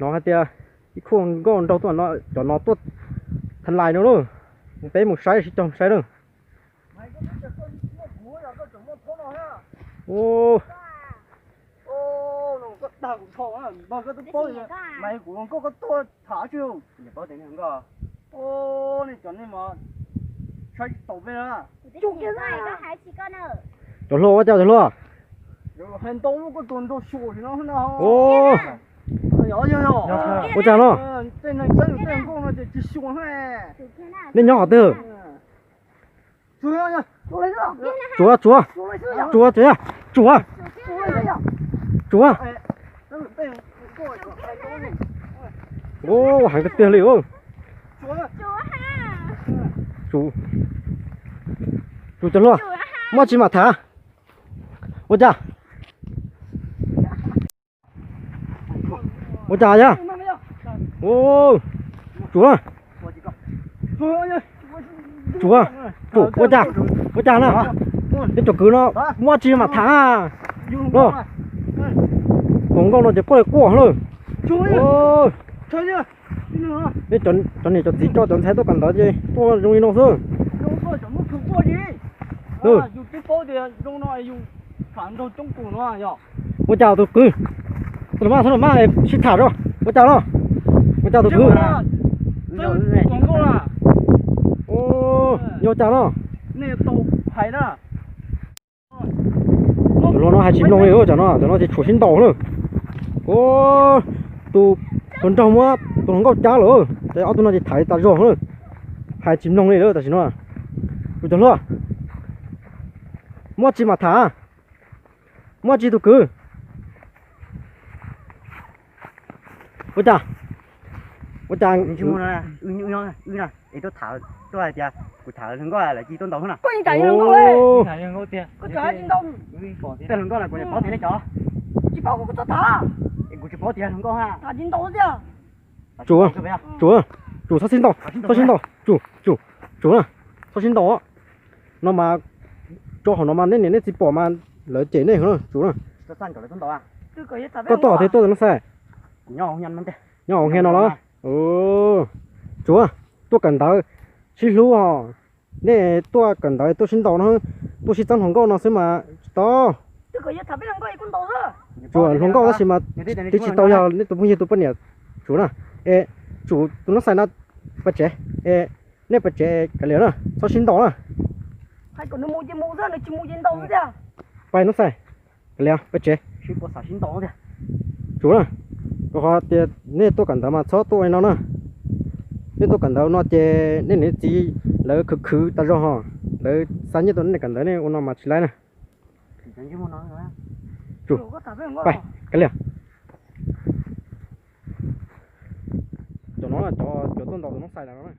No hais tias ib khub nkauj nraug tuaj no, cov no tuaj tha lais no lauj. Peb mus saib sib cog saib na. Cov hluas ua cas cov hluas? Ua cas no? Nej nyob qhov twg? Tsuav, tsuav, tsuav, tsuav, tsuav, tsuav. Heev tiag tiag li. Tsuav cov hluas, muaj tsi mam tham. Ua cas? Ua cas yog? Tsuav, tsuav, tsuav, ua cas, ua cas na? Neb cov kwv no muaj tsi mam tham no. Tus nkauj no ces quaj li quaj lawm. Nej cov niam cov txiv coj cov ntxhais tuaj kawm ntawv ces tuaj zoo li no xwb. Ua cas tus kwv, tus los mas, tus los mas sib tham os, ua cas no? Ua cas tus kwv? Yog ua cas no? Tus hluas no hais tsis mloog li, cov no, cov no ces tshuav sib ntaus na. Tus hluas nraug muab tus hluas nkauj cab lawm, ces ob tug no ces tham tas zog na. Hais tsis mloog li lawm tam sim no. Kuv cov hluas, muaj tsi mam tham, muaj tsi tus kwv. Ua cas, ua cas, es tuaj tham, tuaj hais tias kuv tham hluas nkauj lawm cia tuaj ntaus na. Tej hluas nkauj na kuv paub tias nej cov, es kuv tsis paub tias hluas nkauj na. Tsum, tsum, tsum, txhob sib ntaus, txhob sib ntaus, tsum, tsum, tsum na, txhob sib ntaus. No mas tso hauv no mas nej niam nej txiv pom mas lawv cem nej na, tsum na. Koj tuaj qhov twg tuaj tus no xav? Nyob hauv hia no los? Tsum, tuaj kawm ntawv sib hlub os. Nej tuaj kawm ntawv tuaj sib ntaus no, tuaj sib txeeb hluas nkauj no xwb mas tsis tau. Tsum, hluas nkauj tab sis mas twb tsis tau yog nej tus phooj ywg tus poj niam. Tsum na, es tsum tus no xav no, pais tsev, es nej pais tsev kav liam na, txhob sib ntaus na. Pais no xav, kav liam pais tsev. Tsum na, rau qhov tias nej tuaj kawm ntawv mas txhob tuaj ua li no na. Nej tuaj kawm ntawv no ces nej niam txiv lawv khwv khwv tas zog ho, lawv xa nyiaj tuaj nej kawm ntawv nej ua no mas tsis laib na. Tsum, pais kav liam. Cov no cov tuaj ntaus tus no xav lawm no.